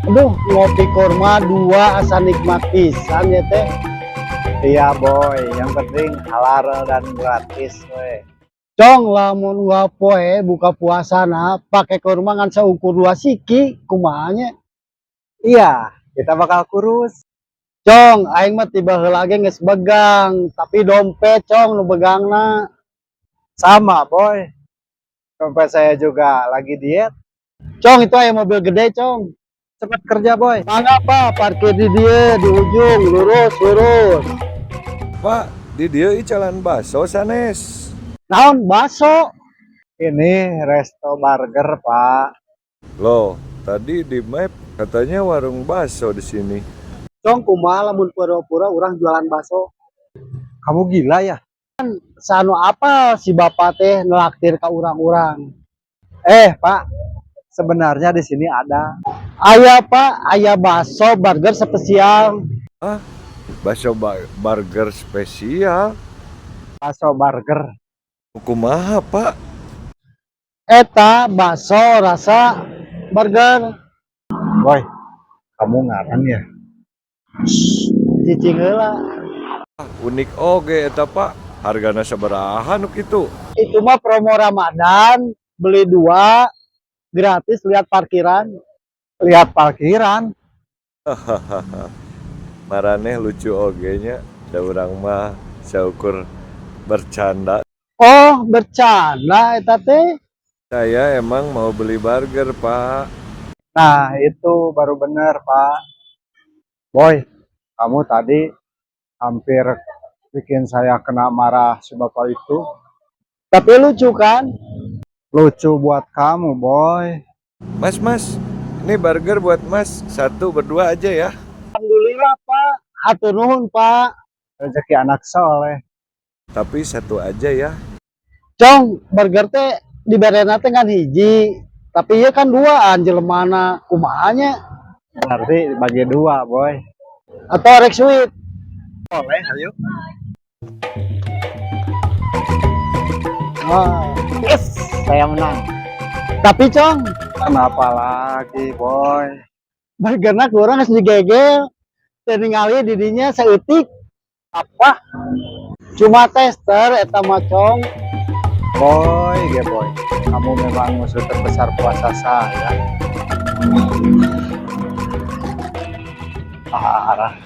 Aduh, ngopi korma dua asa nikmat pisan ya teh. Iya boy, yang penting halal dan gratis we. Cong, lamun wapoe buka puasa na pakai kurma ngan saukur 2 siki, kumaha nya? Iya, kita bakal kurus. Cong, aing mah tiba heula ge geus begang, tapi dompet cong nu begangna. Sama boy, dompet saya juga lagi diet. Cong, itu aya mobil gede cong. Cepat kerja boy. Mangga pak, parkir di dia di ujung, lurus lurus. Pak, di dieu ieu jalan baso sanes. Naon baso? Ini resto burger pak. Loh, tadi di map katanya warung baso di sini. Cong, kumaha lamun pura-pura urang jualan baso? Kamu gila ya? Sanu apa si bapak teh nelaktir ka urang-urang? Pak, sebenarnya di sini ada. Aya pak, aya baso burger spesial. Ah, baso burger spesial? Baso burger. Kumaha pak? Eta baso rasa burger. Boy, kamu ngarang ya? Cicing heula. Unik oge eta pak. Hargana sabaraha nu kitu? Itu mah promo Ramadan, beli 2 gratis lihat parkiran. Lihat parkiran? Hahaha. Maraneh lucu oge nya, da urang mah saukur bercanda. Oh, bercanda eta teh? Saya emang mau beli burger, Pak. Nah, itu baru bener, Pak. Boy, kamu tadi hampir bikin saya kena marah si bapak itu. Tapi lucu kan? Lucu buat kamu, Boy. Mas, mas, ini burger buat Mas. 1 berdua aja ya. Alhamdulillah, Pak. Hatur nuhun, Pak. Rezeki anak soleh. Tapi 1 aja ya. Cong, burger teh diberena teh ngan hiji. Tapi ieu kan 2an jelemana, kumaha nya? Berarti dibagi 2, Boy. Atau rek sweet? Boleh, ayo. Ah. Yes, saya menang. Tapi Cong, kenapa lagi, Boy? Burgerna kurang geus digegel. Teu ningali di dinya saeutik. Apa? Cuma tester eta mah, Cong. Boy, ya boy. Kamu memang musuh terbesar puasa saya. Parah.